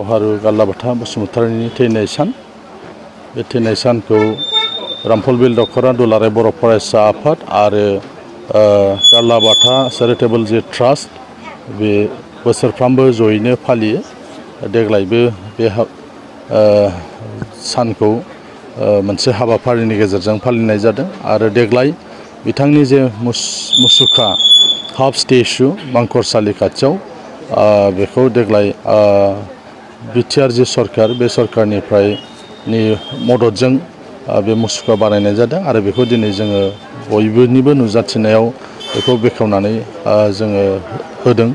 दावहारु गारलाबाथा बसुमतारीनि थैनाय सान बे थैनाय सानखौ रामफलबिल दखरा दुलाराय बर' फरायसा आफाद आरो गारलाबाथा चेरिटेबल जे ट्रास्ट बे बोसोरफ्रामबो जयैनो फालियो। देग्लायबो बे सानखौ मोनसे हाबाफारिनि गेजेरजों फालिनाय जादों आरो देग्लाय बिथांनि जे मुसुखा हाफ स्टेचु मांखरसालि खाथियाव बेखौ देग्लाय बिटिआर जे सरकार बे सरकारनिफ्राय मददजों बे मुसुखा बानायनाय जादों आरो बेखौ दिनै जोङो बयनिबो नुजाथिनायाव बेखौ बेखेवनानै जोङो होदों।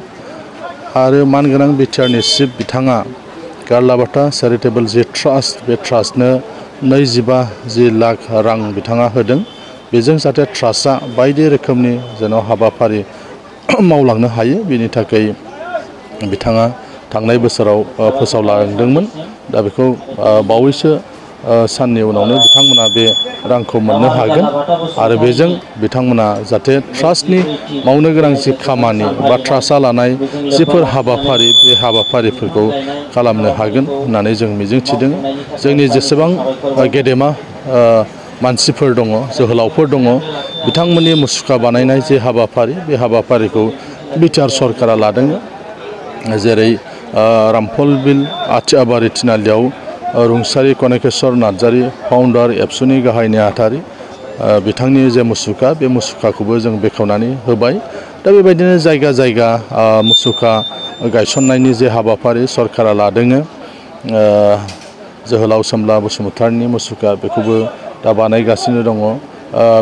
आरो मानगोनां बिटिआरनि चिफ बिथाङा गारलाबाथा चेरिटेबल जे ट्रास्ट बे ट्रास्टनो 25 लाख रां बिथाङा होदों। बेजों जाहाथे ट्रास्टआ बायदि रोखोमनि जेन' हाबाफारि मावलांनो हायो बेनि थाखाय बिथाङा थांनाय बोसोराव फोसावलांदोंमोन। दा बेखौ बावैसो साननि उनावनो बिथांमोना बे रांखौ मोननो हागोन आरो बेजों बिथांमोना जाहाथे ट्रास्टनि मावनो गोनां जि खामानि बा ट्रास्टआ लानाय जिफोर हाबाफारि बे हाबाफारिफोरखौ खालामनो हागोन होननानै जों मिजिंथिदों। जोंनि जेसेबां गेदेमा मानसिफोर दङ जोहोलावफोर दङ बिथांमोननि मुसुखा बानायनाय जे हाबाफारि बे हाबाफारिखौ बिटिआर सरकारा लादों। जेरै रामफलबिल आथियाबारि थिनालियाव रुंसारि कनकेश्वर नार्जारी फाउन्डार एबसुनि गाहाय नेहाथारि बिथांनि जे मुसुखा बे मुसुखाखौबो जों बेखेवनानै होबाय। दा बेबायदिनो जायगा जायगा मुसुखा गायसननायनि जे हाबाफारि सरकारा लादों। जोहोलाव सोमब्ला बसुमतारीनि मुसुखा बेखौबो दा बानायगासिनो दङ।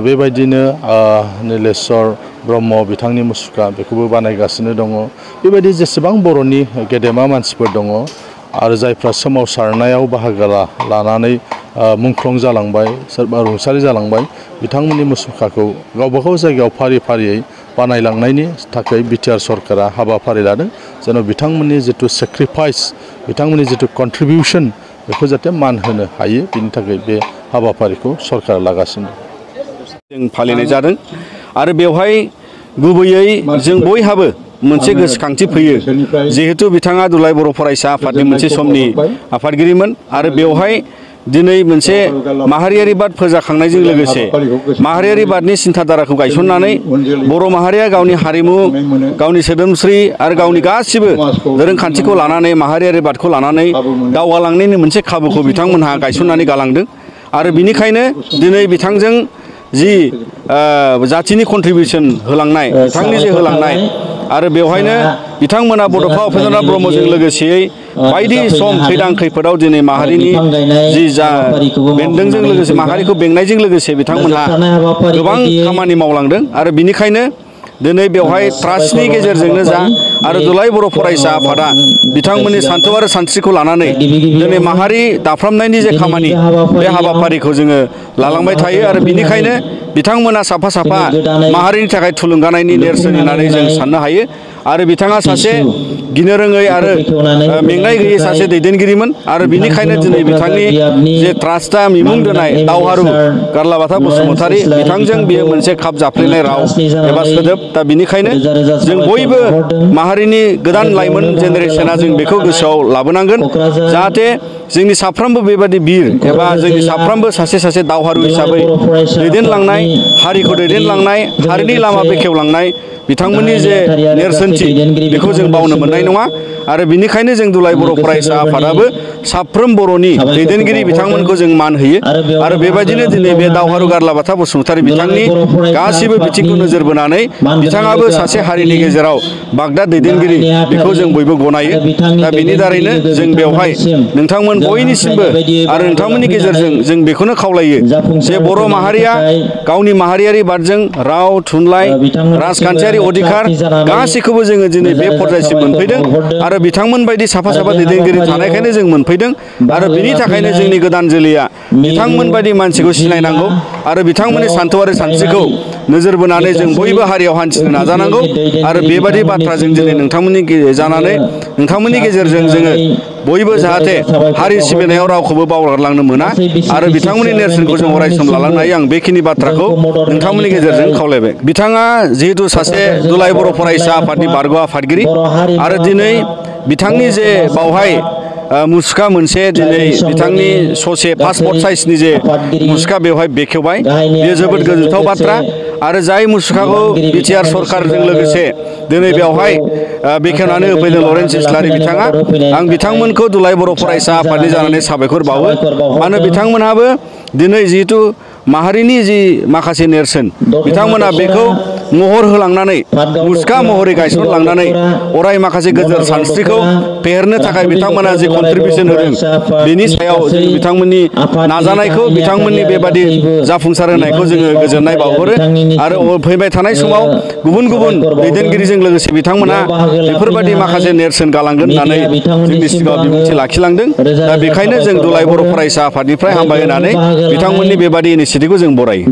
बेबायदिनो नीलेश्वर ब्रह्म बिथांनि मुसुखा बेखौबो बानायगासिनो दङ। बेबायदि जेसेबां बर'नि गेदेमा मानसिफोर दङ आरो जायफ्रा सोमावसारनायाव बाहागो लानानै मुंख्लं जालांबाय सोरबा रुंसारि जालांबाय बिथांमोननि मुसुखाखौ गावबागाव जायगायाव फारि फारियै बानायलांनायनि थाखाय बिटिआर सरकारा हाबाफारि लादों। जेन' बिथांमोननि जिथु सेक्रिफाइस बिथांमोननि जिथु कन्ट्रिबिउसन बेखौ जाहाथे मान होनो हायो बिनि थाखाय बे हाबाफारिखौ सरकारा लागासिनो जों फालिनाय जादों आरो बेवहाय गुबैयै जों बयहाबो मोनसे गोसोखांथि फैयो जिहेतु बिथाङा दुलाराय बर' फरायसा आफादनि मोनसे समनि आफादगिरिमोन आरो बेवहाय दिनै मोनसे माहारियारिबाद फोजाखांनायजों लोगोसे माहारियारिबादनि सिन्थाधाराखौ गायसननानै बर' माहारिया गावनि हारिमु गावनि सोदोमस्रि आरो गावनि गासिबो दोरोंखान्थिखौ लानानै माहारियारिबादखौ लानानै दावगालांनायनि मोनसे खाबुखौ बिथांमोनहा गायसननानै गालांदों आरो बिनिखायनो दिनै बिथांजों जि जाथिनि कन्ट्रिबिउसन होलांनाय बिथांनि जे होलांनाय आरो बेवहायनो बिथांमोना बड'फा उपेन्द्रनाथ ब्रह्मजों लोगोसेयै बायदि सम खैदां खैफोदाव दिनै माहारिनि जि जा बेन्दोंजों लोगोसे माहारिखौ बेंनायजों लोगोसे बिथांमोनहा गोबां खामानि मावलांदों आरो बिनिखायनो दिनै बेवहाय ट्रास्टनि गेजेरजोंनो जा आरो दुलाराय बर' फरायसा आफादा बिथांमोननि सान्थौ आरो सानस्रिखौ लानानै दिनै माहारि दाफ्रामनायनि जे खामानि बे हाबाफारिखौ जोङो लालांबाय थायो आरो बिनिखायनो बिथांमोना साफा साफा माहारिनि थाखाय थुलुंगानायनि नेरसोन होननानै जों साननो हायो आरो बिथाङा सासे गिनो रोङै आरो मेंनाय गैयै सासे दैदेनगिरिमोन आरो बिनिखायनो दिनै बिथांनि जे ट्रास्टआ बिमुं दोननाय दावहारु गारलाबाथा बसुमतारी बिथांजों बियो मोनसे खाब जाफ्लेनाय राव एबा सोदोब। दा बिनिखायनो जों बयबो माहारिनि गोदान लाइमोन जेनेरेसना जों बेखौ गोसोआव लाबोनांगोन जाहाथे जोंनि साफ्रोमबो बेबादि बिर एबा जोंनि साफ्रोमबो सासे दावहारु हिसाबै दैदेनलांनाय हारिखौ दैदेनलांनाय हारिनि लामा बेखेवलांनाय बिथांमोननि जे नेरसोनथि बेखौ जों बावनो मोननाय नङा आरो बिनिखायनो जों दुलाराय बर' फरायसा आफादाबो साफ्रोम बर'नि दैदेनगिरि बिथांमोनखौ जों मान होयो आरो बेबायदिनो दिनै बे दावहारु गारलाबाथा बसुमतारी बिथांनि गासिबो बिथिंखौ नोजोर बोनानै बिथाङाबो सासे हारिनि गेजेराव बागदाद दैदेनगिरि बेखौ जों बयबो गनायो। दा बेनि दारैनो जों बेवहाय नोंथांमोन बयनिसिमबो आरो नोंथांमोननि गेजेरजों जों बेखौनो खावलायो जे बर' माहारिया गावनि माहारियारि बादजों राव थुनलाइ राजखान्थियारि अधिकार गासैखौबो जोङो दिनै बे पर्यायसिम मोनफैदों आरो बिथांमोन बायदि साफा साफा दैदेनगिरि थानायखायनो जों मोनफैदों आरो बिनि थाखायनो जोंनि गोदान जोलैया बिथांमोन बायदि मानसिखौ सिनायनांगौ आरो बिथांमोननि सान्थौ आरो सानस्रिखौ नोजोर बोनानै जों बयबो हारियाव हान्थिनो नाजानांगौ आरो बेबादि बाथ्राजों दिनै नोंथांमोननि जानानै नोंथांमोननि गेजेरजों जोङो बयबो जाहाथे हारि सिबिनायाव रावखौबो बावगारलांनो मोना आरो बिथांमोननि नेरसोनखौ जों अरायसम लालांनो हायो। आं बेखिनि बाथ्राखौ नोंथांमोननि गेजेरजों खावलायबाय। बिथाङा जिहेतु सासे दुलाराय बर' फरायसा आफादनि बारग' आफादगिरि आरो दिनै बिथांनि जे बावहाय मुसुखा मोनसे दिनै बिथांनि ससे पासपर्ट साइजनि जे मुसुखा बेवहाय बेखेवबाय बेयो जोबोद गोजोनथाव बाथ्रा आरो जाय मुसुखाखौ बिटिआर सरकारजों लोगोसे दिनै बेवहाय बेखेवनानै होफैदों लरेन्स इस्लारि बिथाङा आं बिथांमोनखौ दुलाराय बर' फरायसा आफादनि जानानै साबायखर बावो मानो बिथांमोनहाबो दिनै जिहेथु माहारिनि जि माखासे नेरसोन बिथांमोना बेखौ महर होलांनानै मुसुखा महरै गायसनलांनानै अराय माखासे गोजोर सानस्रिखौ फेहेरनो थाखाय बिथांमोना जि कन्ट्रिबिउसन होदों बेनि सायाव जों बिथांमोननि नाजानायखौ बिथांमोननि बेबादि जाफुंसार होनायखौ जोङो गोजोननाय बावहरो आरो फैबाय थानाय समाव गुबुन गुबुन दैदेनगिरिजों लोगोसे बिथांमोना बेफोरबायदि माखासे नेरसोन गालांगोन होननानै जोंनि सिगाङाव बिबुंथि लाखिलांदों दा बेखायनो जों दुलाराय बर' फरायसा आफादनिफ्राय हामबाय होनानै बिथांमोननि बेबादि इनिसियेटिभखौ जों बरायो।